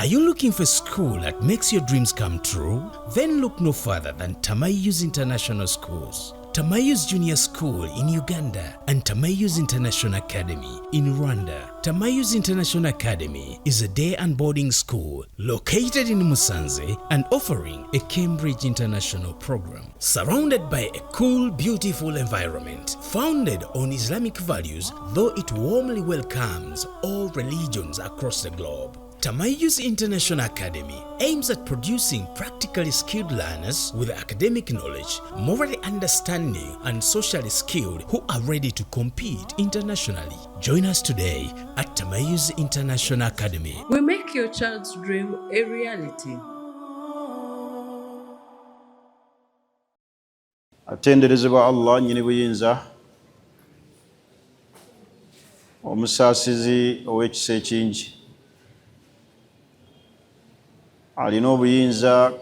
Are you looking for a school that makes your dreams come true? Then look no further than Tamayouz International Schools. Tamayouz Junior School in Uganda and Tamayouz International Academy in Rwanda. Tamayouz International Academy is a day and boarding school located in Musanze and offering a Cambridge International program. Surrounded by a cool, beautiful environment, founded on Islamic values, though it warmly welcomes all religions across the globe. Tamayouz International Academy aims at producing practically skilled learners with academic knowledge, morally understanding, and socially skilled who are ready to compete internationally. Join us today at Tamayouz International Academy. We make your child's dream a reality. Atenderezebwa Allah nnyini buyinza, omusaasizi ow'ekisa ekingi, alina obuyinza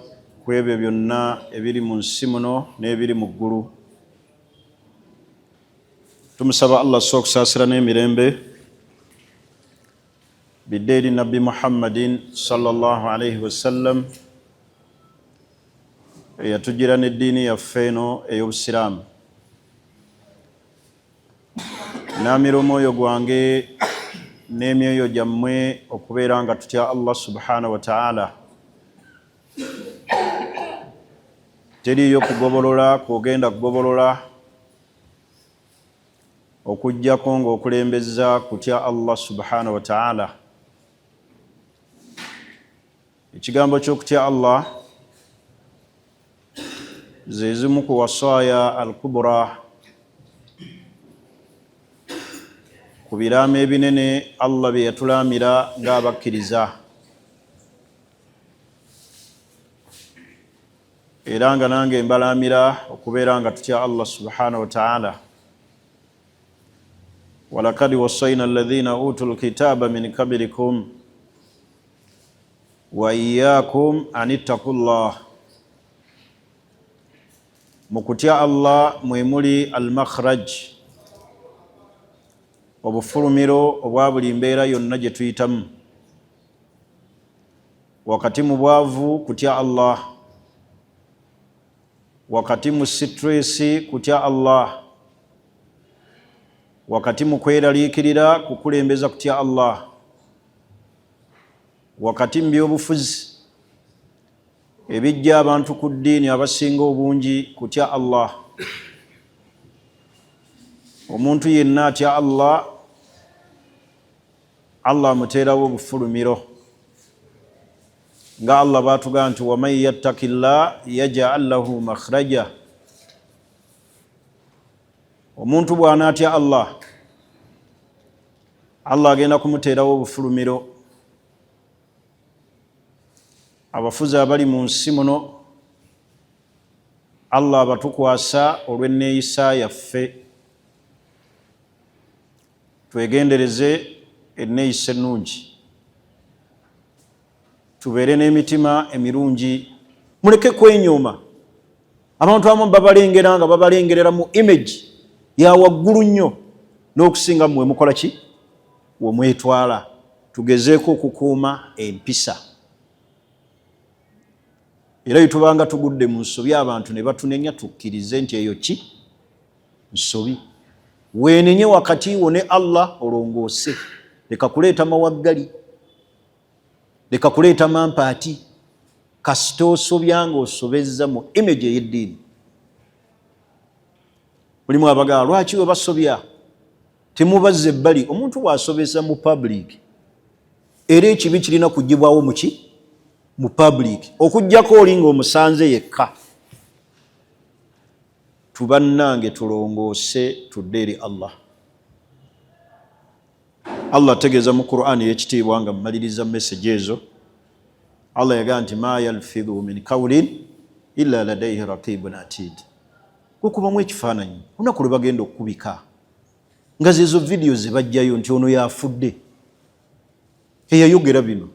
ku ebyo byonna ebiri mu nsi muno n'ebiri mu ggulu. Tumusaba Allah so okusaasira n'emirembe bidde eri Nabbi Muhammadin sallallahu alaihi wasallam, eyatugira n'eddiini yaffe eno ey'Obusiraamu. Naamira omwoyo gwange n'emyoyo gyammwe okubeera nga tutya Allah subhanahu wa ta'ala. Teriiyo kugobolola kwogenda kugobolola okuggyako ng'okulembeza kutya Allah subhanahu wa ta'ala. Ekigambo ky'okutya Allah ze zimu ku wasaaya al-kubra, ku biraamo ebinene Allah bye yatulaamira ng'abakkiriza, era nga nange mbalaamira okubeera nga tutya Allah subhanahu wa ta'ala. Walakad wasaina alladhina utul kitaba min qablikum wa iyyakum an ittaqullah. Mu kutya Allah mwe muli al-makhraj, obufulumiro obwa buli mbeera yonna gye tuyitamu. Wakati mu bwavu kutya Allah, wakati mu sitresi kutya Allah, wakati mu kweraliikirira kukulembeza kutya Allah, wakati mu byobufuzi ebijja abantu ku ddiini abasinga obungi kutya Allah. Omuntu yenna atya Allah, Allah amuteerawo obufulumiro, nga Allah bw'atugamba nti waman yattaqillah yaj'al lahu makhraja. Omuntu bw'anaatya Allah, Allah agenda kumuteerawo obufulumiro. Abafuzi abali mu nsi muno Allah abatukwasa olw'enneeyisa yaffe. Twegendereze enneeyisa ennungi, tubeere n'emitima emirungi, muleke kwenyooma. Abantu abamu babalengera nga babalengerera mu image ya waggulu nnyo n'okusinga mmwe mukola ki wemwetwala. Tugezeeko okukuuma empisa, era tubanga tugudde mu nsobi abantu ne batunenya, tukkirize nti eyo ki nsobi. Weenenye wakati wo ne Allah, olongoose. Leka kuleeta mawaggali, leka kuleeta mampaati. Kasita osobya ng'osobezza mu image ey'eddiini. Mulimu abagala lwaki we basobya temubazza ebbali. Omuntu bw'asobeza mu public, era ekibi kirina kugibwawo muki mu public, okuggyako oli ng'omusanze yekka. Tubannange tulongoose tudde eri Allah. Allah ategeeza mu Qur'ani ey'ekitiibwa nga mmaliriza message ezo, Allah yagamba nti ma yalfidhu min qawlin illa ladayhi raqibun atid. Kukubamu ekifaananyi olunaku lwe bagenda okukubika nga zezo vidiyo ze bajjayo nti ono yafudde eyayogera bino.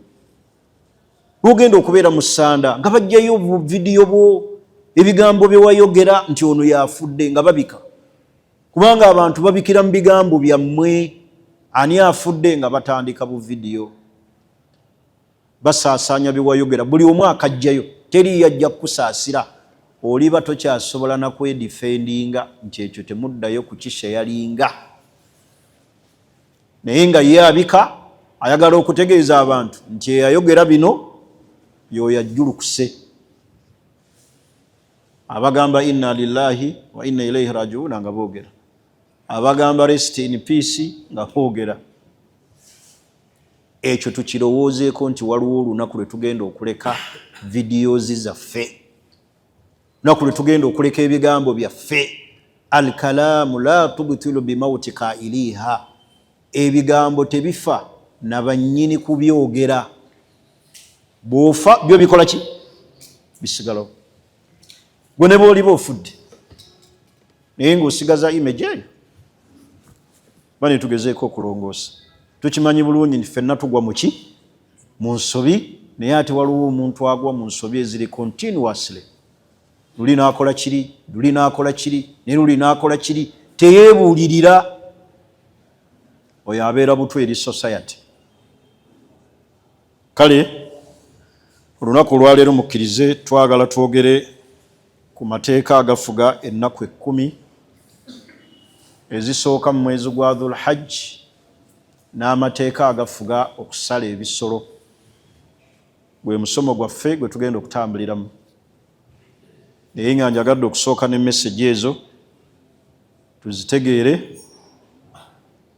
Lwogenda okubeera mu ssanda nga bajjayo vidiyo bwo ebigambo bye wayogera nti ono yafudde, nga babika, kubanga abantu babikira mu bigambo byammwe ani afudde, nga batandika bu vidiyo. Basaasaanya byewayogera, buli omu akajjayo, teriyo ajja kukusaasira. Oliba tokyasobola nakwedifendinga nti ekyo temuddayo kukishayalinga. Naye nga ye abika ayagala okutegeeza abantu nti eyayogera bino yoyo ajjulukuse. Abagamba inna lillahi wa inna ilaihi rajiuna nga boogera, abagamba rest in peace nga boogera. Ekyo tukirowoozeeko nti waliwo olunaku lwe tugenda okuleka videos zaffe, lunaku lwe tugenda okuleka ebigambo byaffe. Alkalaamu la tubtilu bimauti kailiha, ebigambo tebifa na bannyini kubyogera. Bw'ofa byo bikola ki? Bisigalawo. Gwe ne bw'oliba ofudde naye ng'osigaza image eyo. Bane tugezeeko okulongoosa. Tukimanyi bulungi nti ffenna tugwa muki mu nsobi, naye ate waliwo omuntu agwa mu nsobi eziri continuously. Luli n'akola kiri, luli n'akola kiri, ne luli n'akola kiri, teyeebuulirira. Oyo abeera butwa eri society. Kale olunaku olwaleero mukkirize twagala twogere ku mateeka agafuga ennaku 10 ezisooka mu mwezi gwa Dhul-Hajj n'amateeka agafuga okusala ebisolo. Gwe musomo gwaffe gwe tugenda okutambuliramu. Naye nga njagadde okusooka ne message ezo tuzitegeere,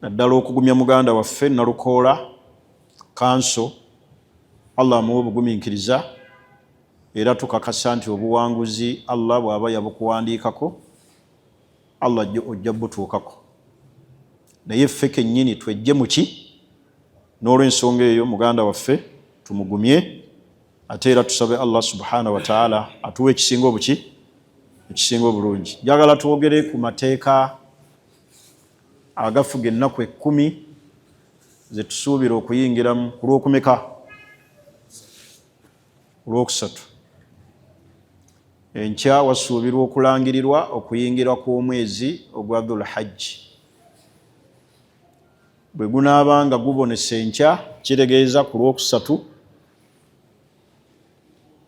naddala okugumya muganda waffe Nalukoola Kanso. Allah amuwe obugumiikiriza, era tukakasa nti obuwanguzi Allah bw'aba yabukuwandiikako, Allah ojja butuukako. Naye ffe kennyini twejje muki? N'olw'ensonga eyo muganda waffe tumugumye, ate era tusabe Allah subhanahu wa ta'ala atuwe ekisinga obuki, ekisinga obulungi. Njagala twogere ku mateeka agafuga ennaku 10 ze tusuubira okuyingiramu ku lwokumeka? Ku lwokusatu. Enkya wasuubirwa okulangirirwa okuyingira kw'omwezi ogwa Dhul-Hajj. Bwe gunaaba nga gubonese enkya, kitegeeza ku lwokusatu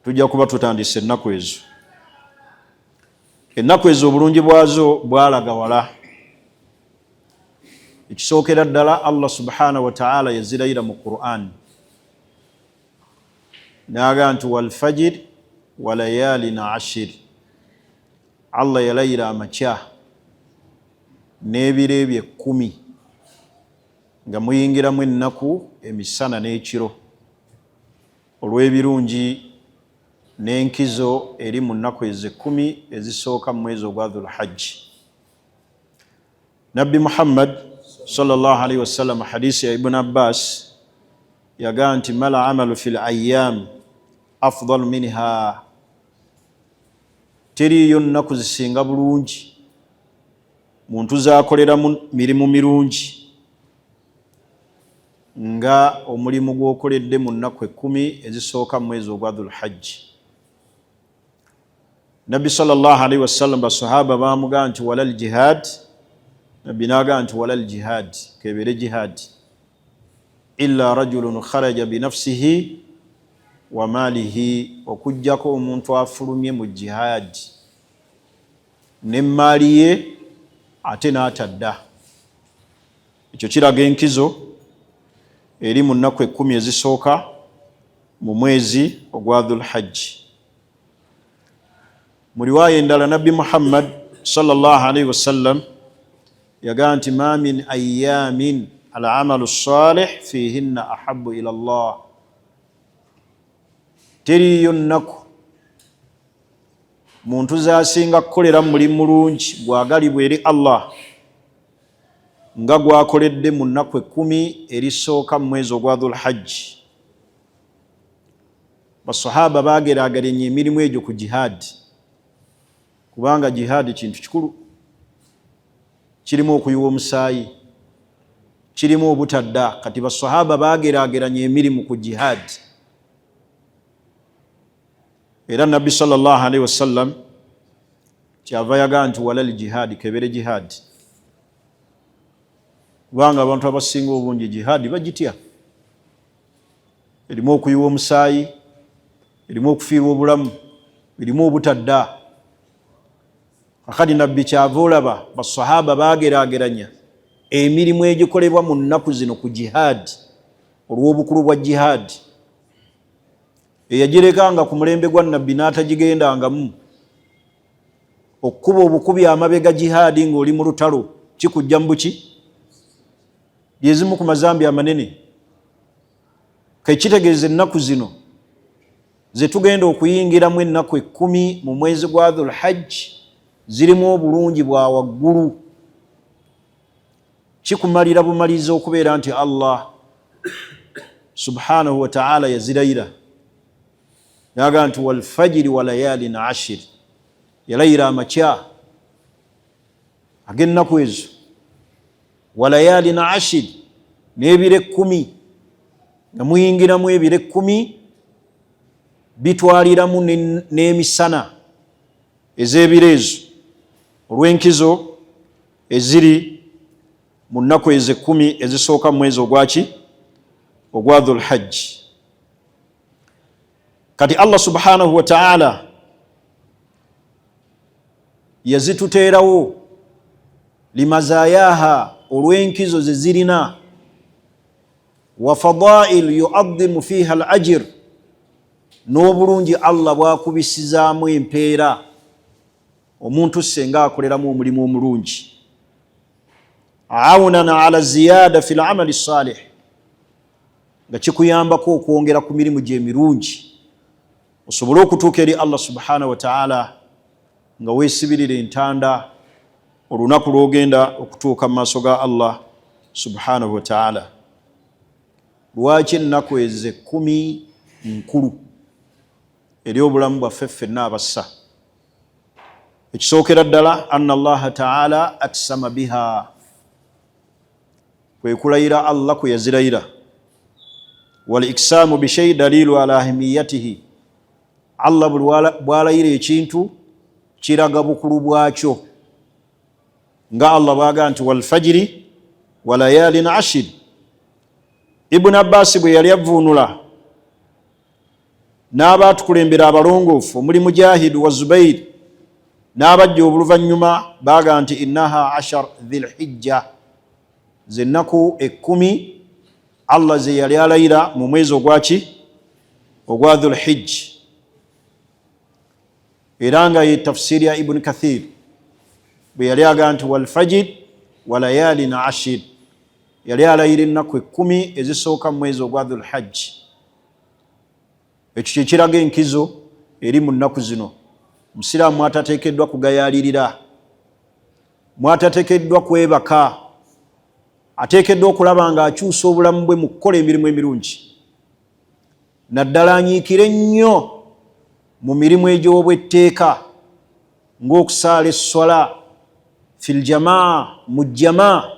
tujja kuba tutandise ennaku ezo. Ennaku ezo obulungi bwazo bwalaga wala. Ekisookera ddala, Allah subhanahu wa ta'ala yazirayira mu Qur'an n'agamba nti walfajir wa layalin ashir. Allah yalayira amakya n'ebiro ebyo 10 nga muyingiramu ennaku emisana n'ekiro, olw'ebirungi n'enkizo eri mu nnaku ezo 10 ezisooka mu mwezi ogwa Dhul-Hajj. Nabbi Muhammad sallallahu alaihi wasallam, hadisi ya Ibn Abbas, yagamba nti mala amalu fil ayyam afdal minha, teriiyo nnaku zisinga bulungi muntu zaakoleramu mirimu mirungi nga omulimu gw'okoledde mu nnaku 10 ezisooka mu mwezi ogwa Dhul-Hajj. Nabbi sallallahu alaihi wasallam basahaba bamugamba nti walal jihad, Nabbi n'agamba nti walal jihad, kebeere jihad, illa rajulun kharaja binafsihi wa malihi, okuggyako omuntu afulumye mu jihad n'emmaali ye ate n'atadda. Ekyo kiraga enkizo eri mu nnaku 10 ezisooka mu mwezi ogwa Dhul-Hajj. Mu riwaaya endala Nabbi Muhammad sallallahu alaihi wasallam yagamba nti ma min ayyamin al-amalu salih fihinna ahabbu ila Allah, teriiyo nnaku muntu z'asinga kukolera mulimu mulungi gwagalibwa eri Allah nga gwakoledde mu nnaku 10 erisooka mu mwezi ogwa Dhul-Hajj. Basahaba bageraageranya emirimu egyo ku jihad, kubanga jihad kintu kikulu, kirimu okuyiwa omusaayi, kirimu obutadda. Kati basahaba bageraageranya emirimu ku jihad. Era Nabbi sallallahu alaihi wasallam kyava yagamba nti walal jihad, kebere jihad, kubanga abantu abasinga obungi jihad bagitya. Erimu okuyiwa omusaayi, erimu okufiirwa obulamu, erimu obutadda. Kakati Nabbi kyava olaba basahaba bageraageranya emirimu egikolebwa mu nnaku zino ku jihaadi, olw'obukulu bwa jihaadi eyagirekanga ku mulembe gwa Nabbi n'atagigendangamu. Okukuba obukubi amabega jihaadi ng'oli mu lutalo kikujja mu buki, lyezimu ku mazambi amanene. Kekitegeeza ennaku zino zetugenda okuyingiramu, ennaku 10 mu mwezi gwa Dhulhajj, zirimu obulungi bwa waggulu. Kikumalira bumaliza okubeera nti Allah subhanahu wataala yazirayira, naga nti walfajiri wa layalin ashir, yalayira amakya ag'ennaku ezo, wa layalin ashir, n'ebiro 10, nga muyingiramu ebiro 10 bitwaliramu n'emisana ez'ebiro ezo, olw'enkizo eziri mu nnaku ezo 10 ezisooka mu mwezi ogwaki, ogwa Dhulhajji. Kati Allah subhanahu wa ta'ala yazituteerawo limazayaha, olw'enkizo ze zirina, wa fadail yuaddimu fiha al ajir, n'obulungi Allah bwakubisizaamu empeera omuntu senga akoleramu omulimu omulungi, awunan ala ziyada fi lamali salih, nga kikuyambako okwongera ku mirimu gye emirungi osobole okutuuka eri Allah subhanahu wataala nga weesibirira entanda olunaku lw'ogenda okutuuka mu maaso ga Allah subhanahu wataala. Lwaki ennaku ezo 10 nkulu eri obulamu bwaffe ffenna abassa? Ekisookera ddala, anna Allaha taala aksama biha, kwe kulayira Allah kwe yazirayira. Wal iksaamu bishei dalilu ala ahimiyatihi, Allah buli bwalayira ekintu kiraga bukulu bwakyo, nga Allah bwaga nti walfajiri wa layalin ashir. Ibuni Abbasi bwe yali avvuunula n'abaatukulembera abalongoofu omuli Mujahidu wa Zubairi n'abajja obuluvannyuma, baaga nti innaha ashar dhilhijja, zennaku 10 Allah ze yali alayira mu mwezi ogwaki, ogwa Dhulhijja. Era nga ye tafsiri ya Ibuni Kathir bwe yali aga nti walfajir wa layalin ashir, yali alayira ennaku 10 ezisooka mu mwezi ogwa Dhulhajji. Ekyo kyekiraga enkizo eri mu nnaku zino. Musiraamu mwatateekeddwa kugayaalirira, mwatateekeddwa kwebaka, ateekeddwa okulaba nga akyusa obulamu bwe mu kukola emirimu emirungi, naddala anyiikire nnyo mu mirimu egy'obwetteeka ng'okusaala esswala fil jamaa, mu jamaa,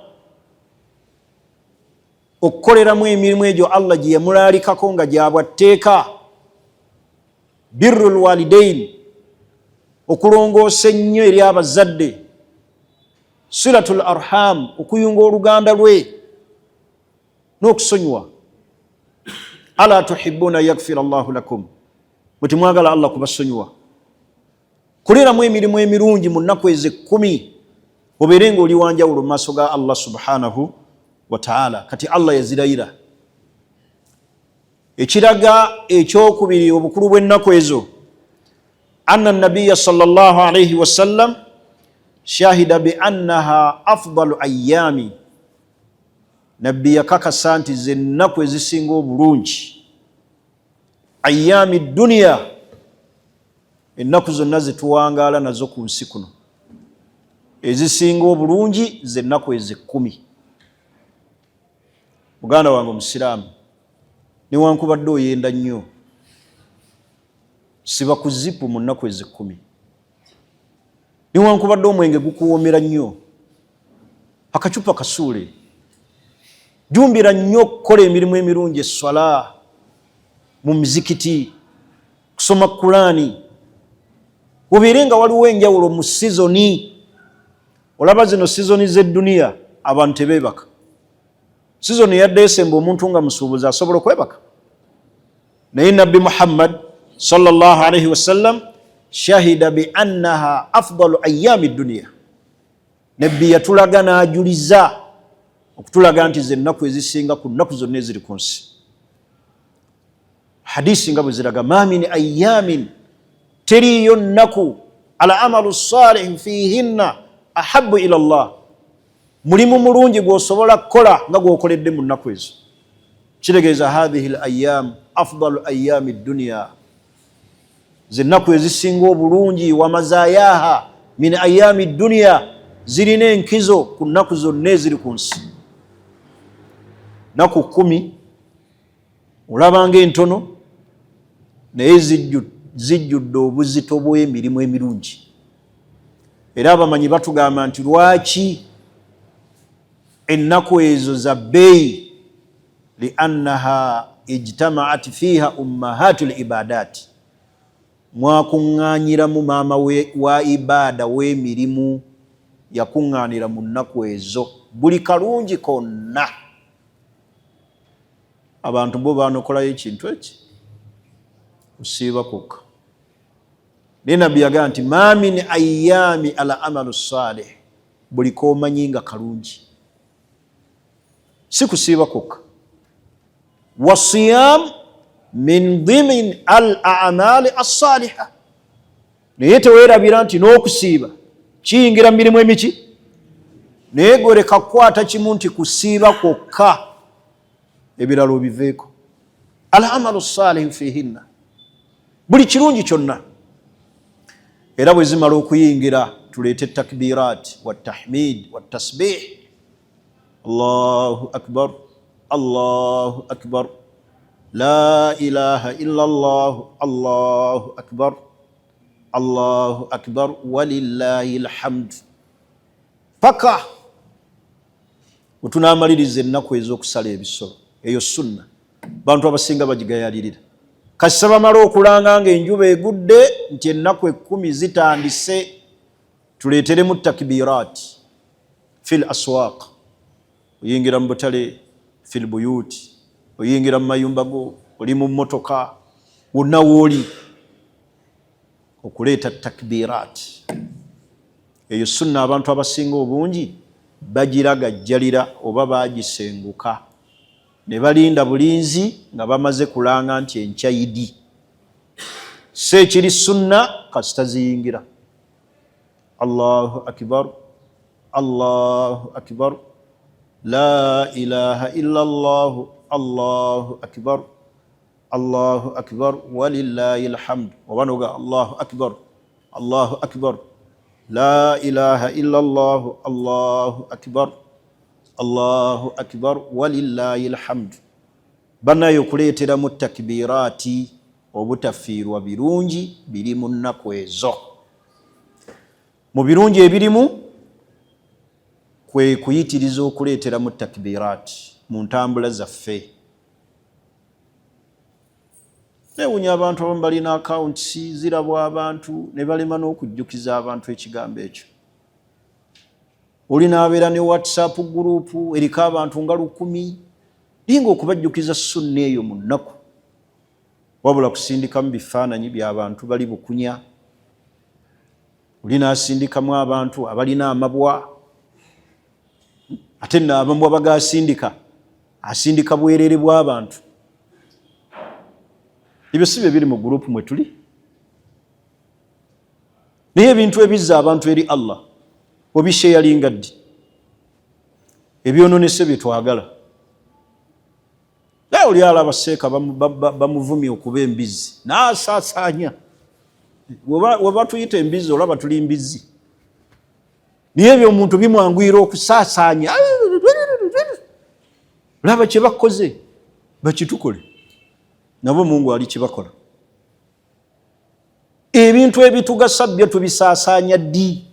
okukoleramu emirimu egyo Allah gye yamulaalikako nga gyabwatteeka, birrul walidain, okulongoosa ennyo eri abazadde, silatul arham, okuyunga oluganda lwe n'okusonyiwa. Ala tuhibbuna yakfira Allahu lakum, bwe timwagala Allah kubasonyiwa? Koleramu emirimu emirungi mu nnaku ezo 10, obeere ng'oli wanjawulo mu maaso ga Allah subhanahu wa ta'ala. Kati Allah yazirayira. Ekiraga ekyokubiri obukulu bw'ennaku ezo, anna nabiya sallallahu alaihi wasallam shahida bi annaha afdalu ayami, Nabbi yakakasa nti zennaku ezisinga obulungi, ayami duniya, ennaku zonna zetuwangaala nazo ku nsi kuno, ezisinga obulungi zennaku ezo 10. Muganda wange omusiraamu, newankubadde oyenda nnyo, siba ku zipu mu nnaku ezo 10. Newankubadde omwenge gukuwoomera nnyo, akacupa kasuule. Jumbira nnyo okukola emirimu emirungi, esswala mu mizikiti, kusoma Kulaani, obeere nga waliwo enjawulo mu sizoni. Olaba zino sizoni z'edduniya, abantu tebeebaka. Sizoni ya Desemba omuntu nga musuubuzi asobola okwebaka? Naye Nabbi Muhammad sallallahu alaihi wasallam shahida bi annaha afdalu ayami dunia, Nabbi yatulaga n'ajuliza okutulaga nti ze nnaku ezisinga ku nnaku zonna eziri ku nsi. Hadisi nga bwe ziraga, ma min ayamin, teriiyo nnaku, al amalu salih fihinna ahabu ila llah, mulimu mulungi gw'osobola kukola nga gw'okoledde mu nnaku ezo. Kitegeeza hathihi l ayam afdalu ayami dunia, zennaku ezisinga obulungi, wamazayaha min ayami dunia, zirina enkizo ku nnaku zonna eziri ku nsi. Nnaku 10 olabanga entono, naye zijjudde obuzito bw'emirimu emirungi. Era abamanyi batugamba nti lwaki ennaku ezo za bbeeyi? Liannaha ijtamaat fiiha ummahatu libaadaati, mwakuŋŋaanyiramu maama wa ibaada w'emirimu, yakuŋŋaanira mu nnaku ezo buli kalungi konna. Abantu bo banokolayo ekintu eki kusiiba kwokka, naye Nabbi yagamba nti ma min ayami al amalu salih, buli komanyi nga kalungi, si kusiiba kwokka. Wasiyam min dimin al amali assaliha, naye teweerabira nti n'okusiiba kiyingira mu mirimu emiki, naye goleka kukwata kimu nti kusiiba kwokka, ebirala obiveeko. Al amalu salihu fihinna, buli kirungi kyonna. Era bwe zimala okuyingira tuleete takbirat watahmid watasbih, Allahu akbar, Allahu akbar, la ilaha illa llah, Allahu akbar, Allahu akbar, walillahi lhamd, paka wetunaamaliriza ennaku ez'okusala ebisolo. Eyo sunna bantu abasinga bagigayalirira. Kasita bamala okulanga nga enjuba egudde nti ennaku 10 zitandise, tuleeteremu takbirat fil aswaq, oyingira mu butale, fil buyuti, oyingira mu mayumba go, oli mu mmotoka, wonna wooli okuleeta takbirat. Eyo sunna abantu abasinga obungi bagiragajjalira oba bagisenguka ne balinda bulinzi nga bamaze kulanga nti enkya Idi. Si ekiri sunna kasita ziyingira, Allahu akbar, Allahu akbar, la ilaha illa llah, Allahu akbar, Allahu akbar, walillahi lhamd, oba noga Allahu akbar, Allahu akbar, la ilaha illa llah, Allahu akbar, Allahu akbar, walillahi lhamd. Banaye okuleeteramu takbiraati obutafiirwa birungi biri mu nnaku ezo. Mu birungi ebirimu kwe kuyitiriza okuleeteramu takbiraati mu ntambula zaffe. Newunya abantu abamu balina accounts zirabwa abantu ne balema n'okujjukiza abantu ekigambo ekyo. Oli n'abeera ne WhatsApp group eriko abantu nga 1000, naye nga okubajjukiza sunna eyo mu nnaku, wabula kusindikamu bifaananyi by'abantu bali bukunya. Oli n'asindikamu abantu abalina amabwa, ate nno abamwa bagasindika, asindika bwerere bw'abantu. Ebyo si bye biri mu gurupu mwe tuli, naye ebintu ebizza abantu eri Allah obisheyalinga ddi? Ebyononese bye twagala. Naye oli alaba seeka bamuvumye okuba embizzi n'asaasaanya. Webatuyita embizzi olaba tuli mbizzi, naye ebyo omuntu bimwanguyira okusaasaanya. Laba kye bakoze, bakitukole nabo, Mungu ali kibakola. Ebintu ebitugasa byo tubisaasaanya ddi?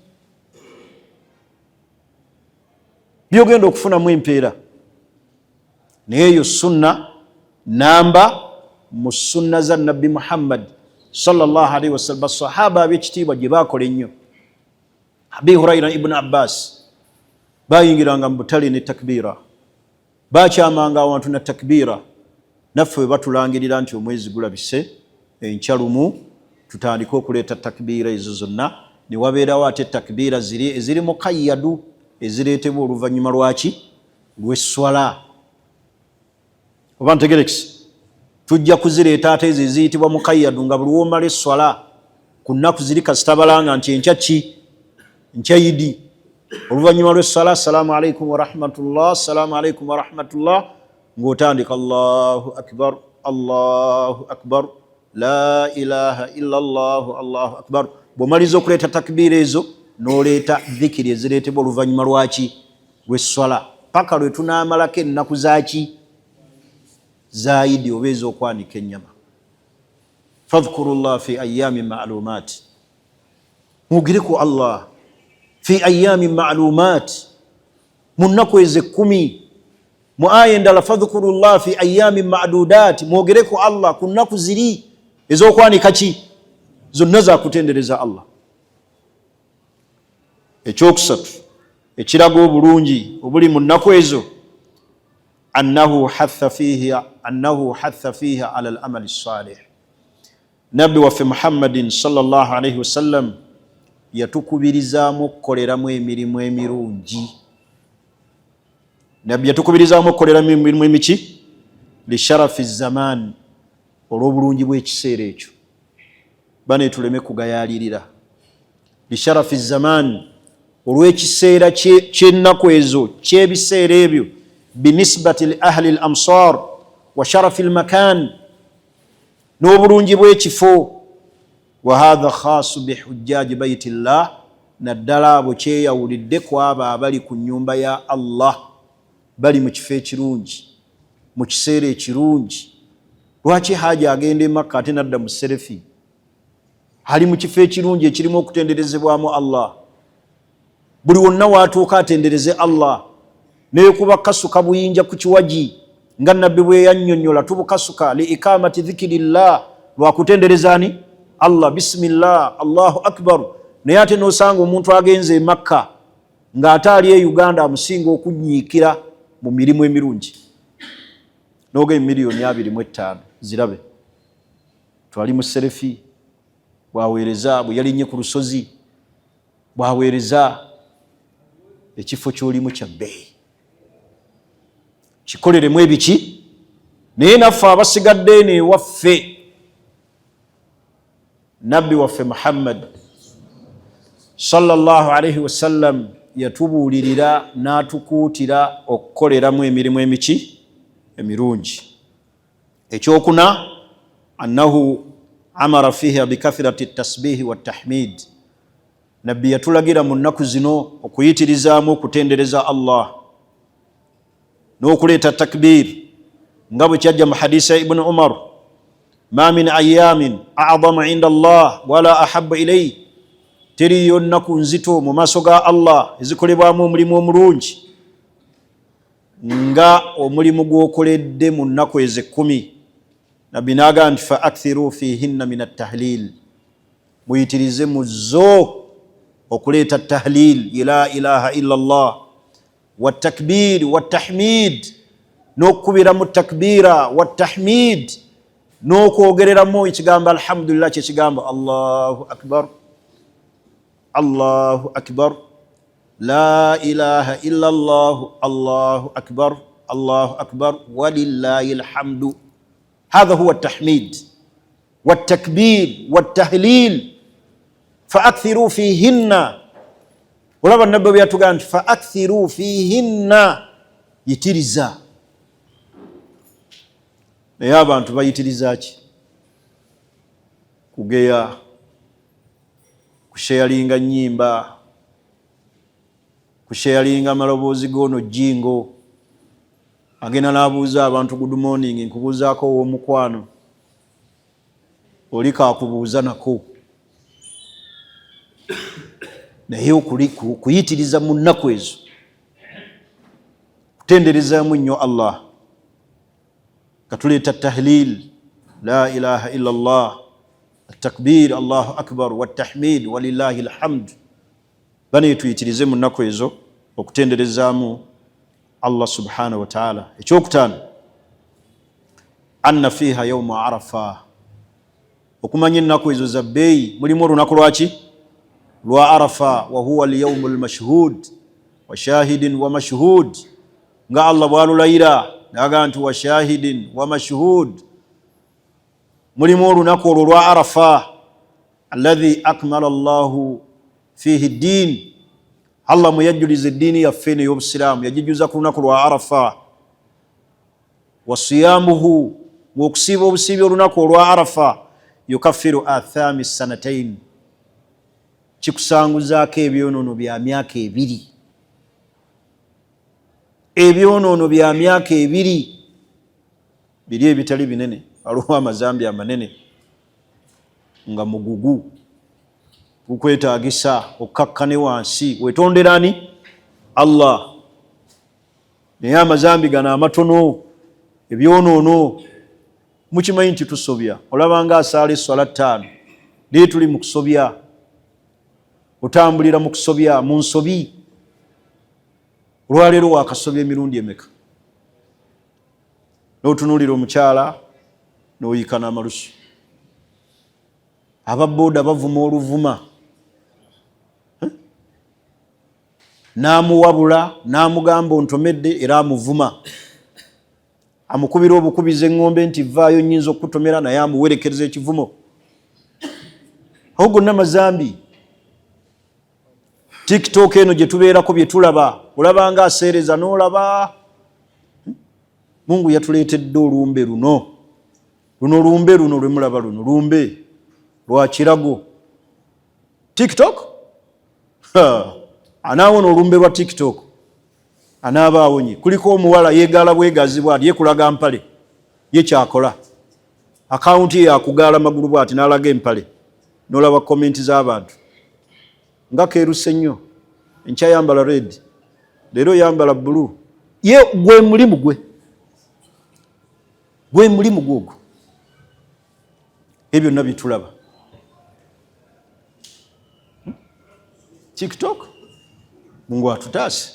Byogenda okufunamu empeera. Naye eyo sunna namba mu sunna za Nabbi Muhammad sallallahu alaihi wasallam, basahaba ab'ekitiibwa gye bakola ennyo. Abi Huraira, Ibnu Abbas bayingiranga mu butale ne takbiira, bakyamanga awantu na takbiira. Naffe we batulangirira nti omwezi gulabise enkya lumu, tutandike okuleeta takbiira ezo zonna, ne wabeerawo ate takbiira ziri eziri mukayyadu ezireetebwa oluvannyuma lwaki lw'esswala. Oba ntegerekisi, tujja kuzireeta ate ezo eziyitibwa mukayyadu, nga buli womala esswala ku nnaku ziri kasita balanga nti enkya ki, nkya yidi, oluvannyuma lw'esswala assalaamu alaikum warahmatullah, assalaamu alaikum warahmatullah, ng'otandika Allahu akbar, Allahu akbar, la ilaha illa llahu, Allahu akbar. Bw'omaliriza okuleeta takbiira ezo, n'oleeta dhikiri ezireetebwa oluvannyuma lwaki lw'esswala, paka lwe tunaamalako ennaku zaki za idi oba ez'okwanika ennyama. Fadhkuru llah fi ayami maalumaat, mwogere ku Allah fi ayami maalumaat, mu nnaku ezo ekkumi. Mu aya endala, fadhkuru llah fi ayami madudat, mwogere ku Allah ku nnaku ziri ez'okwanika ki, zonna zakutendereza Allah. Ekyokusatu ekiraga obulungi obuli mu nnaku ezo, annahu hatha fiha ala lamali salih. Nabbi waffe Muhammadin sallallahu alaihi wasallam yatukubirizaamu okukoleramu emirimu emirungi. Nabbi yatukubirizaamu okukoleramu emirimu emiki lisharafi zaman, olw'obulungi bw'ekiseera ekyo. Bane tuleme kugayalirira. Lisharafi zaman, olw'ekiseera ky'ennaku ezo, ky'ebiseera ebyo, binisbati li ahli l amsar wa sharafi lmakan, n'obulungi bw'ekifo. Wa hatha khasu bihujjaji baiti llah, naddala abo kyeyawulidde ku abo abali ku nnyumba ya Allah, bali mu kifo ekirungi, mu kiseera ekirungi. Lwaki haja agenda e Makka ate nadda mu serefi? Ali mu kifo ekirungi ekirimu okutenderezebwamu Allah. Buli wonna watuuka atendereze Allah, nekuba kasuka buyinja ku kiwagi nga nabbi bwe yannyonnyola, tubukasuka li ikamati dhikirillah, lwakutendereza ani Allah, bismillah, Allahu akbar. Naye ate nosanga omuntu agenze e Makka ng'ate ali e Uganda amusinga okunyiikira mu mirimu emirungi. Noga emiliyoni 25 zirabe, twali mu serefi, bwaweereza bwe yalinnye ku lusozi, bwaweereza. Ekifo kyolimu kya bbeeyi, kikoleremu ebiki. Naye naffe abasigadde eno ewaffe, nabbi waffe Muhammad sallallahu alaihi wasallam yatubuulirira n'atukuutira okukoleramu emirimu emiki emirungi. Ekyokuna, annahu amara fiha bikathirati tasbihi watahmid. Nabbi yatulagira mu nnaku zino okuyitirizaamu okutendereza Allah n'okuleeta takbir, nga bwe kyajja mu hadisi ya Ibuni Umar, ma min ayamin adamu inda Allah wala ahabu ilaihi, teriyo nnaku nzito mu maaso ga Allah ezikolebwamu omulimu omulungi nga omulimu gw'okoledde mu nnaku ezo ekkumi. Nabbi n'agamba nti fa akthiru fihinna min attahlil, muyitirize mu zo okuleeta tahlil, la ilaha illa Allah, watakbir watahmid, n'okukubiramu takbira watahmid, n'okwogereramu ekigambo alhamdulillah, kyekigambo Allahu akbar, Allahu akbar, la ilaha illa llah, Allahu akbar, Allahu akbar, walillahi lhamdu. Hatha huwa tahmid watakbir watahlil, faakthiru fihinna. Olaba nabbi bwe yatugamba nti faakthiru fihinna, yitiriza. Naye abantu bayitiriza ki? Kugeya, kusheyalinga nyimba, kusheyalinga amaloboozi goono jingo agenda n'abuuza abantu good morning, nkubuuzaako ow'omukwano, oli kakubuuza nako. Naye okuyitiriza mu nnaku ezo kutenderezaamu nnyo Allah, nga tuleeta tahlil, la ilaha illa Allah, atakbir, Allahu akbar, watahmid, walillahi lhamd. Bane tuyitirize mu nnaku ezo okutenderezaamu Allah subhanahu wataala. Ekyokutaano, Anna fiiha yauma arafa, okumanya ennaku ezo za bbeeyi, mulimu olunaku lwaki? Lwa Arafa. Wa huwa alyaumu lmashhud wa shahidin wa mashhud, nga Allah bwalulayira naga nti wa shahidin wa mashhud. Mulimu olunaku olwo lwa Arafa, alladhi akmala llahu fihi ddin, Allah mweyajjuliza eddiini yaffe eno ey'obusiraamu, yagijjuza ku lunaku lwa Arafa. Wa siyamuhu, ng'okusiiba obusiibi olunaku olwa Arafa, yukafiru athami sanatain, kikusanguzaako ebyonoono bya myaka 2. Ebyonoono bya myaka 2 biri ebitali binene. Waliwo amazambi amanene nga mugugu gukwetagisa okkakkane wansi wetonderani Allah, naye amazambi gano amatono, ebyonoono, mukimanyi nti tusobya. Olabanga asaala esswala 5, naye tuli mu kusobya, otambulira mu kusobya, mu nsobi. Olwaleero wakasobya emirundi emeka? N'otunuulira omukyala n'oyiika n'amalusu. Ababooda bavuma oluvuma, n'amuwabula n'amugamba ontomedde, era amuvuma, amukubira obukubiza eŋŋombe nti vaayo nnyinza okukutomera, naye amuwerekereza ekivumo. Awo gonna mazambi. TikTok eno gye tubeerako, bye tulaba, olabanga aseereza n'olaba. Mungu yatuleetedde olumbe luno, luno lumbe luno lwe mulaba, luno lumbe lwa kirago. TikTok anaawona olumbe lwa TikTok anaaba awonye. Kuliko omuwala yeegaala bwegazi bwati, yekulaga mpale ye, kyakola akawunti ye yakugaala magulu bwati n'alaga empale, n'olaba comment z'abantu nga keeruse nnyo, enkya yambala red, leero yambala blue. Ye gwe mulimu gwe, gwe mulimu gwogwo. Ebyo byonna byetulaba TikTok. Mungu atutaase.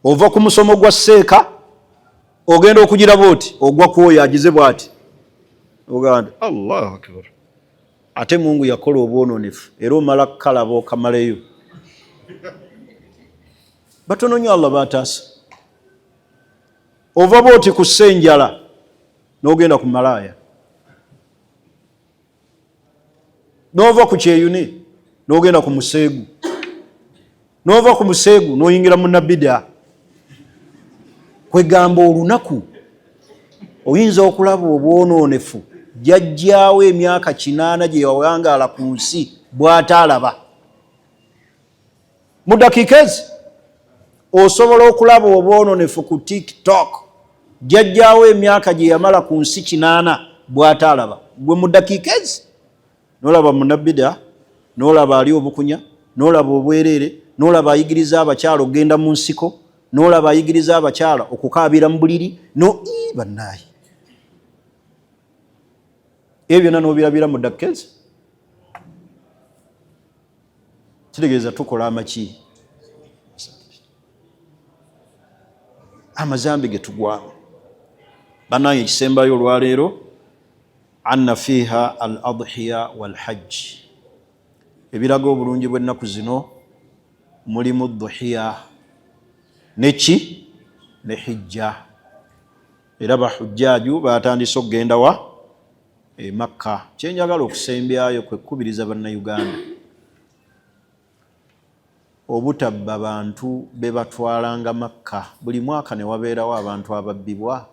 Ova ku musomo gwa seeka ogenda okugiraba oti ogwa kwoyo agize bwati, ogamba nti Allahu akbar. Ate Mungu yakola obwononefu, era omala kukalaba okamaleyo. Batono nnyo Allah bataasa. Ova bwoti ku ssenjala n'ogenda ku malaaya, n'ova ku kyeyune n'ogenda ku museegu, n'ova ku museegu n'oyingira mu nabida. Kwegamba olunaku oyinza okulaba obwonoonefu jjajjaawo emyaka 80 gye yawangaala ku nsi bw'ataalaba. Mu dakiika ezi osobola okulaba obwononefu ku TikTok, jjajjaawo emyaka gye yamala ku nsi 80 bw'ataalaba. Gwe mu dakiika ezi n'olaba munabida, n'olaba ali obukunya, n'olaba obwereere, n'olaba ayigiriza abakyala okugenda mu nsiko, n'olaba ayigiriza abakyala okukaabira mu buliri, no bannaayi, ebyo byonna n'obirabira mu dakiika ezi. Kitegeeza tukola amaki, amazambi ge tugwamu. Bannange, ekisembayo olwaleero, anna fiiha al adhiya walhajj. Ebiraga obulungi bw'ennaku zino mulimu duhiya neki ne hijja. Era bahujjaaju batandise okugenda wa e Makka. Kyenjagala okusembyayo kwe kukubiriza Bannayuganda obutabba bantu be batwalanga Makka. Buli mwaka ne wabeerawo abantu ababbibwa,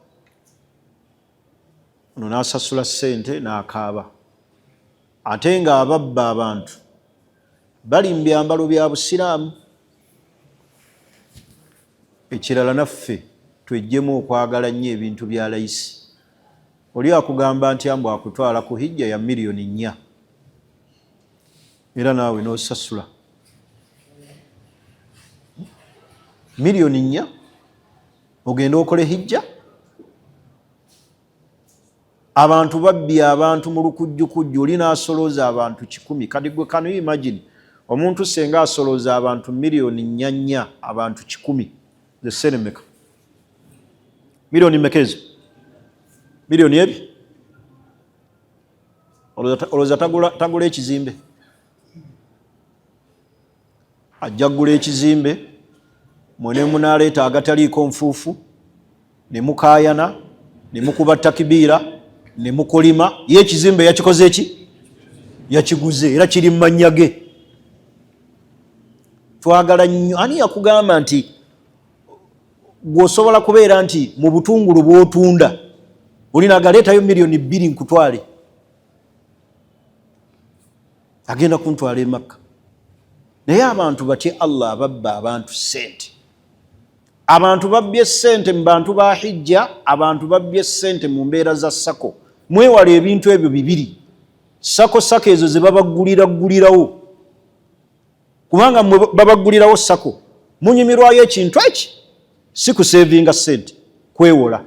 ono n'asasula ssente n'akaaba, ate ng'ababba abantu bali mu byambalo bya busiraamu. Ekirala, naffe tweggyemu okwagala nnyo ebintu bya layisi. Oli akugamba nti ambu akutwala ku hijja ya miliyoni 4, era naawe n'osasula miliyoni 4 ogende okole hijja. Abantu babbye abantu mu lukujjukujju, oli n'asolooza abantu 100. Kati gwe, can you imagine omuntu senga asolooza abantu miliyoni 4 4, abantu 100, ze ssente meka? Miliyoni meka ezo? Miliyoni ebi olowooza tagula ekizimbe, ajja kugula ekizimbe, mwene munaaleeta agataliiko nfuufu ne mukaayana ne mukuba takibiira ne mukolima. Ye ekizimbe yakikoze eki? Yakiguze, era kiri mu mannya ge. Twagala nnyo. Ani yakugamba nti gweosobola kubeera nti mu butungulu bw'otunda olina agaleetayo 2 miliyoni nkutwale, agenda kuntwala emakka? Naye abantu batye Allah ababba abantu sente. Abantu babbye sente mu bantu ba hijja, abantu babbye sente mu mbeera za SACCO. Mwewala ebintu ebyo bibiri, SACCO, SACCO ezo ze babagguliraggulirawo, kubanga mwe babaggulirawo SACCO munyumirwayo ekintu eki si kusevinga sente, kwewola,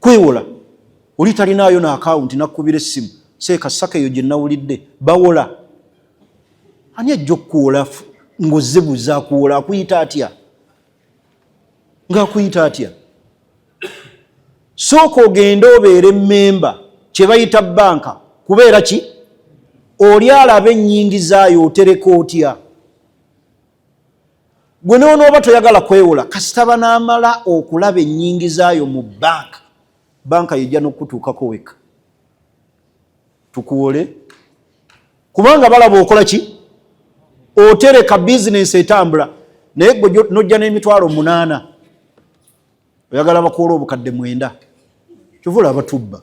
kwewola. Oli talinaayo na akawunti, nakkubira essimu, seeka SACCO eyo gye nawulidde bawola. Ani ajja okukuwola ng'ozze buza akuwola? Akuyita atya? Ng'akuyita atya? Sooka ogende obeere memba, kye bayita banka. Kubeera ki? Oli alaba ennyingizaayo, otereka otya. Gwe noonooba toyagala kwewola, kasita banaamala okulaba ennyingizaayo mu banka, banka yejja n'okutuukako weka tukuwole, kubanga balaba okola ki, otereka, bizinensi etambula. Naye gwe nojja n'emitwalo 8, oyagala bakuwola 9,000. Kyova olaba tubba.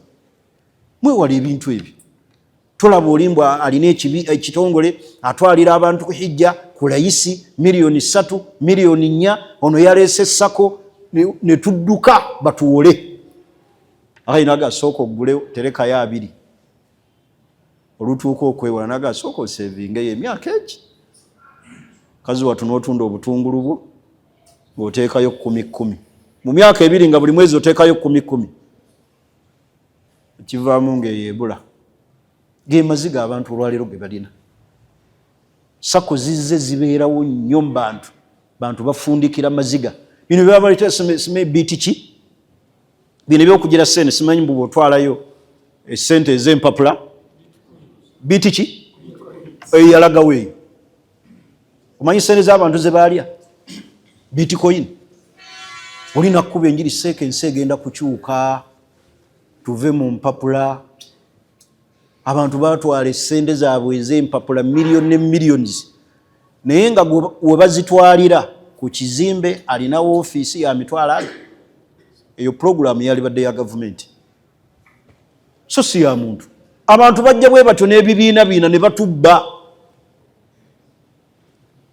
Mwewala ebintu ebyo. Tolaba olimbwa alina ekibi ekitongole atwalira abantu ku hijja ku layisi 3 miliyoni, 4 miliyoni, ono yaleese SACCO, ne tudduka batuwole. Ayi naga sooka ogule, terekayo abiri, olutuuka okwewola naga sooka osevingeyo emyaka egi. Kazi watu n'otunda obutungulu bwo ng'oteekayo kumi kumi, mu myaka 2 nga buli mwezi oteekayo kumi kumi, kivaamu ng'eyo ebula. Ge maziga abantu olwaleero ge balina. SACCO zizze zibeerawo nnyo mu bantu, bantu bafundikira maziga. Bino byabaleta simanyi biiti ki, bino ebyokugira sente, simanyi mbu bwotwalayo esente ez'empapula, biiti ki eyo yalagawo eyo. Omanyi sente z'abantu ze baalya bitcoin? Olina kukuba enjiri, seeka ensi egenda kukyuka, tuve mu mpapula. Abantu batwala esente zaabwe ez'empapula miliyoni ne millions, naye nga we bazitwalira ku kizimbe alina woofiisi ya mitwalo aga. Eyo puroguramu yalibadde ya gavumenti, so si ya muntu. Abantu bajja bwe batyo n'ebibiina biina ne batubba.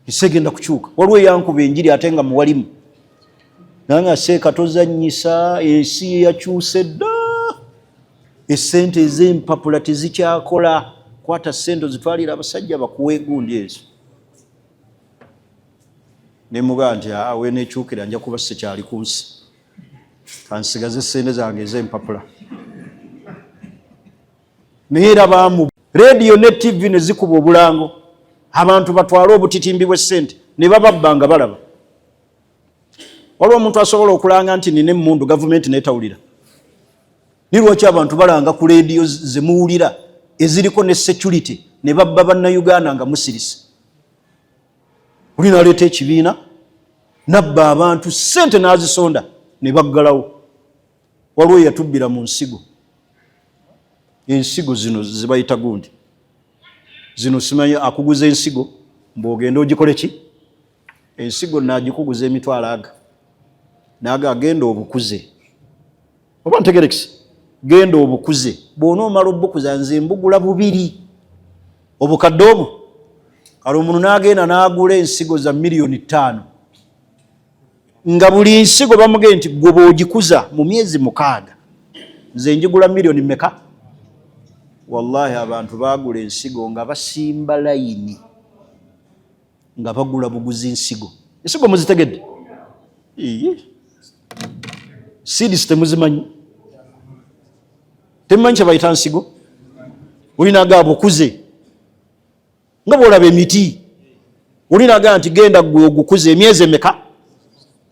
Ensi egenda kukyuka. Waliwo eyankuba enjiri ate nga muwalimu naye nga seeka tozanyisa, ensi yakyuse dda, esente ez'empapula tezikyakola. Kwata sente ozitwalira abasajja bakuwa egundi ezo. Nemugaa nti aa, wenekyukira nja kuba sikyali ku nsi, kansigaze sente zange ez'empapula. Naye era bamu rediyo ne TV ne zikuba obulango abantu batwale obutitimbi bw'essente ne bababba nga balaba. Waliwo omuntu asobola okulanga nti nina emmundu, gavumenti netawulira? Ni lwaki abantu balanga ku rediyo zemuwulira eziriko ne security ne babba bannayuganda nga musirise? Oli naleeta ekibiina nabba abantu sente n'azisonda ne baggalawo. Waliwo eyatubbira mu nsigo, ensigo zino zibayita gundi zino, simanyi akuguza ensigo mbwogenda ogikole ki. Ensigo nagikuguza emitwalo aga naga, agenda obukuze, oba ntegerekisi, genda obukuze, bw'onoomala obukuza nze mbugula bubiri obukadde obwo. Kale omuntu n'agenda n'agula ensigo za 5 miliyoni, nga buli nsigo bamugee nti gwe bw'ogikuza mu myezi 6 nze njigula miliyoni meka. Wallahi abantu baagula ensigo nga basimba layini nga bagula buguzi nsigo. Ensigo muzitegedde? Seeds temuzimanyi? Temumanyi kyebayita nsigo? Olinaga bukuze nga bwolaba emiti, olinaga nti genda gwe ogukuze emyezi emeka.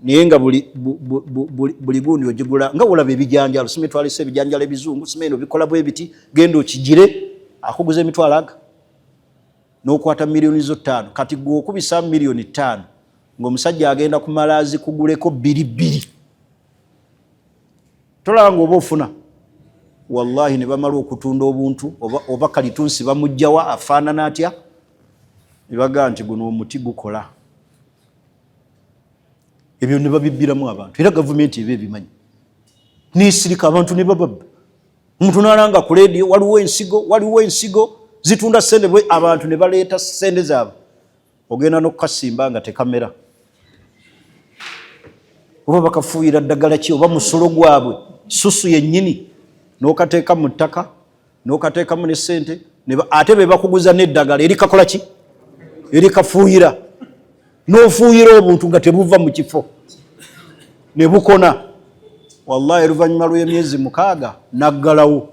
Naye nga buli gundi ogigula nga wolaba ebijanjalo, sima etwalisa ebijanjalo ebizungu, sima eno bikola bwe biti, genda okigire, akuguza emitwalo aga n'okwata miliyoni zo 5. Kati gwe okubisa miliyoni 5 ng'omusajja agenda kumala azikuguleko bbiri bbiri, tolaba ng'oba ofuna. Wallahi ne bamala okutunda obuntu oba kalitunsi bamugjawa afaanana atya, ne bagaa nti guno omuti gukola ebyo, ne babibbiramu abantu. Era gavumenti eba ebimanyi nesirika, abantu ne bababba. Omuntu nalanga ku leediyo, waliwo ensigo, waliwo ensigo zitunda sente bwe, abantu ne baleeta sente zaabwe, ogenda n'okukasimba nga tekamera, oba bakafuuyira ddagala ki oba musulo gwabwe susu yennyini, n'okateeka mu ttaka n'okateekamu ne sente, ate be bakuguza n'eddagala erikakola ki, erikafuuyira, n'ofuuyira obuntu nga tebuva mu kifo ne bukona. Wallahi oluvannyuma lw'emyezi 6 naggalawo,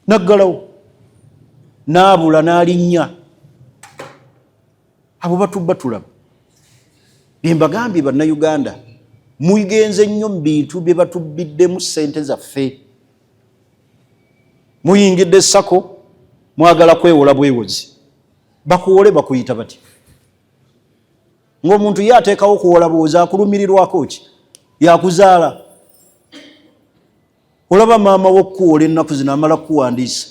naggalawo, n'abula n'alinnya. Abo batubba tulaba. Bye mbagambye, Bannayuganda, mugenze nnyo mu bintu bye batubbiddemu ssente zaffe. Muyingidde SACCO, mwagala kwewola bwewozi, bakuwole bakuyita bati ng'omuntu ye ateekawo kuwola buwozi, akulumirirwako ki? Yakuzaala. Olaba maama w'okukuwola ennaku zino amala kukuwandiisa,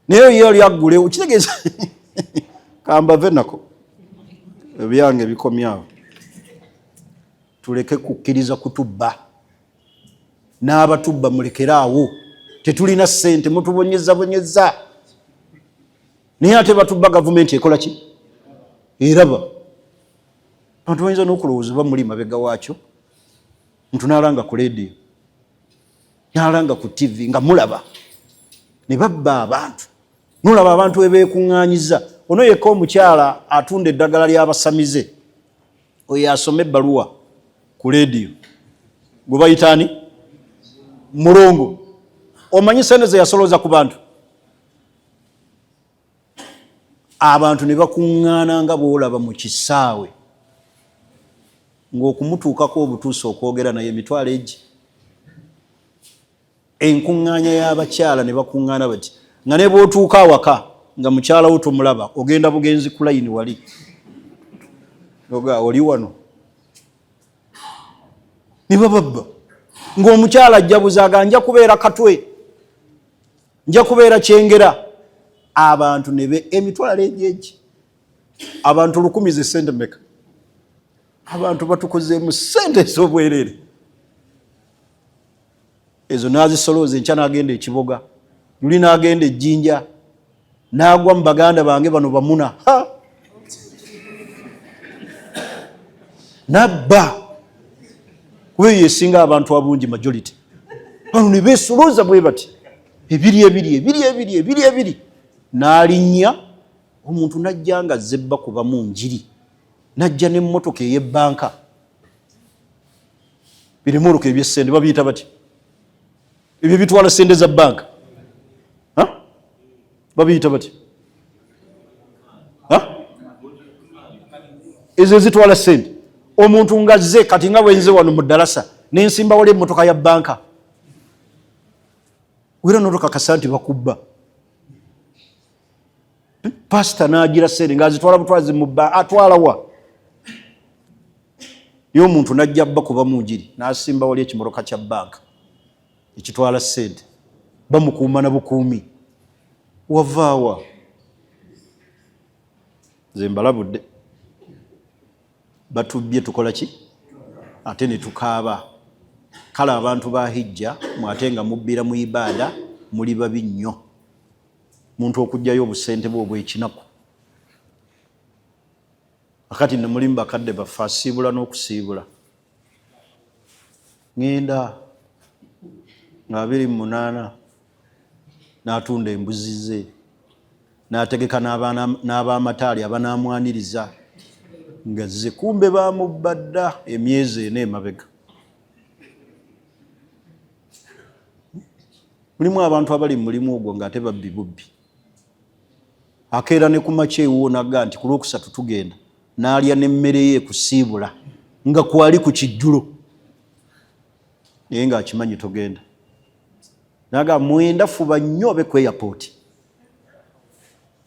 naye ye oli aggulewo. Kitegeeza kambave nako, ebyange bikomyawo. Tuleke kukkiriza kutubba, n'abatubba mulekere awo. Tetulina ssente, mutubonyeza bonyeza, naye ate batubba. Gavumenti ekola ki? Eraba. Abantu bayinza n'okulowooza bamuli mabega waakyo. Muntu n'alanga ku leediyo, n'alanga ku TV nga mulaba ne babba abantu. Nolaba abantu ebeekuŋŋaanyiza. Ono yekka omukyala atunda eddagala ly'abasamize, oyo asoma ebbaluwa ku leediyo gwe bayitaani Mulongo, omanyi sente ze yasolooza ku bantu? Abantu ne bakuŋŋaana nga bw'olaba mu kisaawe, ng'okumutuukako obutuusa okwogera naye emitwalo egi. Enkuŋŋaanya y'abakyala ne bakuŋŋaana bati, nga ne bw'otuuka awaka nga mukyala wo tomulaba, ogenda bugenzi ku layini wali oga oli wano, ne bababba. Ng'omukyala ajja buzaaga, nja kubeera Katwe, nja kubeera Kyengera, abantu ne be emitwalo egyegi, abantu 1000 ze sente meka? Abantu batukozeemu sente ez'obwereere ezo. N'azisolooza enkya n'agenda ekiboga, luli n'agenda ejjinja, n'agwa mu baganda bange bano bamuna nabba, kuba eyo esinga abantu abungi, majority. Bano ne beesolooza bwe bati ebiri ebiri ebiri ebiri ebiri ebiri, n'alinnya omuntu n'ajja nga azze bakubamu njiri, n'ajja n'emmotoka ey'ebbanka, birimuuluka ebyessente babiyita bati ebyo bitwala sente za banka, babiyita bati ezo ezitwala sente. Omuntu nga zze kati nga bwenze wano mu ddalasa nensimba wali emmotoka ya banka, era notokakasa nti bakubba. Pasita nagira sente ngaazitwala butwazi mubba, atwalawa? Naye omuntu najja bba kuba munjiri, n'asimba wali ekimotoka kya banka ekitwala sente, bamukuuma na bukuumi. Wavaawa? Nze mbalabudde, batubbye, tukola ki ate ne tukaaba? Kale abantu ba hijja mwate nga mubbira mu ibaada, muli babi nnyo. Muntu okugjayo obusente bwe obwekinaku. Akati nemulimu bakadde baffe, asiibula n'okusiibula, ŋŋenda nga 28 n'atunda embuzi ze, n'ategeka n'ab'amataali abanaamwaniriza nga zze, kumbe bamubba dda emyezi 4 emabega. Mulimu abantu abali mu mulimu ogwo ng'ate babbi bubbi. Akeera ne ku makya ewuwo naga nti ku Lwokusatu tugenda. N'alya n'emmere ye kusiibula nga kwali ku kijjulo, naye ng'akimanyi togenda. Naga mwenda, fuba nnyo obe ku airport.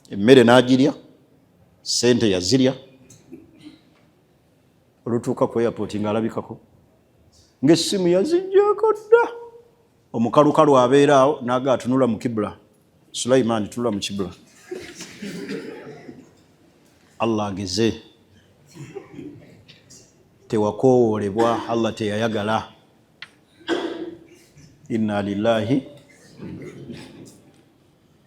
Emmere n'agirya, sente yazirya. Olutuuka ku airport ng'alabikako ng'essimu yaziggyeko dda. Omukalukalu abeera awo naga atunula mu kibula. Sulaiman, tunula mu kibula. Allah ageze, tewakoowoolebwa, Allah teyayagala. Inna lillahi.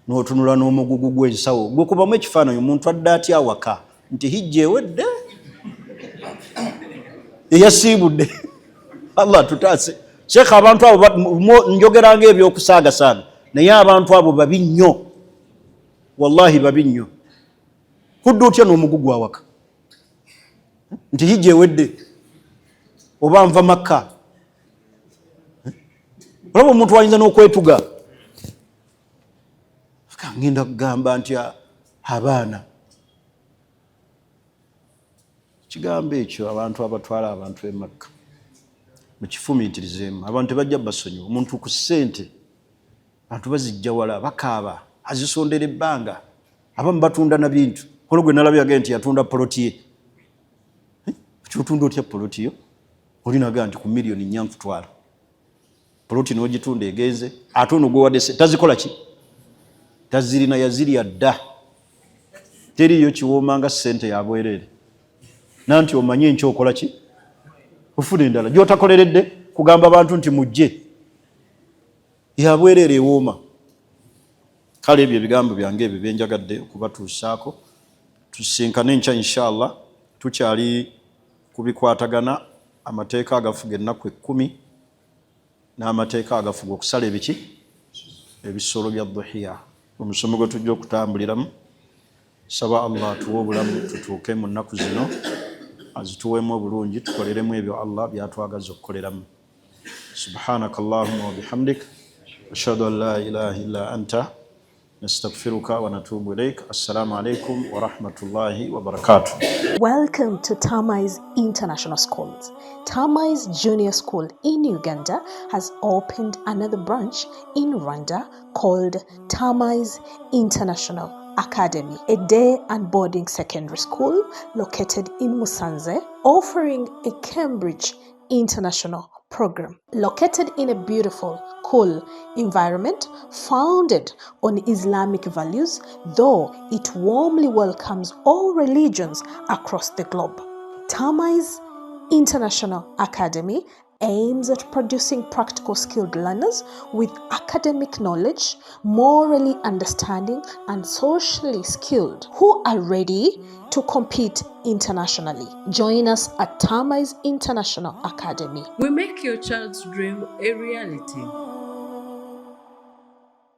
N'otunula n'omugugu gw'ensawo gwe kubamu ekifaananyi. Omuntu adda atya awaka nti hijja ewedde, eyasiibudde? Allah tutaase. Sheekh, abantu abo njogeranga ebyokusaagasaaga, naye abantu abo babi nnyo, wallahi babi nnyo. Kudda otya n'omugugu awaka nti hijja ewedde oba nva Makka? Olaba omuntu ayinza n'okwetuga, ngenda kugamba nti abaana. Kigambo ekyo, abantu abatwala abantu emakka, mukifumiitirizeemu. Abantu tebajja basonyiwa. Omuntu ku ssente, abantu bazijja wala, bakaaba, azisondera ebbanga. Abamu batunda na bintu. Olwo gwe nalabye agee nti yatunda poloti ye. Kyotunda otya poloti yo? Olinaga nti ku miliyoni 4 nkutwala poloti, n'ogitunda, egenze. Ate ono gwewadde tazikola ki? Tazirina, yazirya dda. Teriyo kiwooma nga ssente yabwereere. Nanti omanye enkya okola ki? Ofuna endala gyotakoleredde kugamba bantu nti mujje. Yabwereere ewooma. Kale ebyo ebigambo byange ebyo byenjagadde okubatuusaako. Tusinkane enkya inshallah. Tukyali kubikwatagana amateeka agafuga ennaku 10 n'amateeka agafuga okusala ebiki, ebisolo bya duhiya, omusomo gwe tujja okutambuliramu. Saba Allah atuwe obulamu tutuuke mu nnaku zino, azituweemu obulungi, tukoleremu ebyo Allah byatwagaza okukoleramu. Subhanaka allahuma wabihamdik, ashhadu an la ilaha illa anta, nastagfiruka wa natubu ilaik. Assalamu alaikum warahmatullahi wabarakatuh. Welcome to Tamai's International Schools. Tamai's Junior School in Uganda has opened another branch in Rwanda called Tamai's International Academy, a day and boarding secondary school located in Musanze, offering a Cambridge International program. Located in a beautiful, cool environment founded on Islamic values, though it warmly welcomes all religions across the globe. Tamai's International Academy aims at producing practical skilled learners with academic knowledge, morally understanding, and socially skilled who are ready to compete internationally. Join us at Tamai's International Academy. We make your child's dream a reality.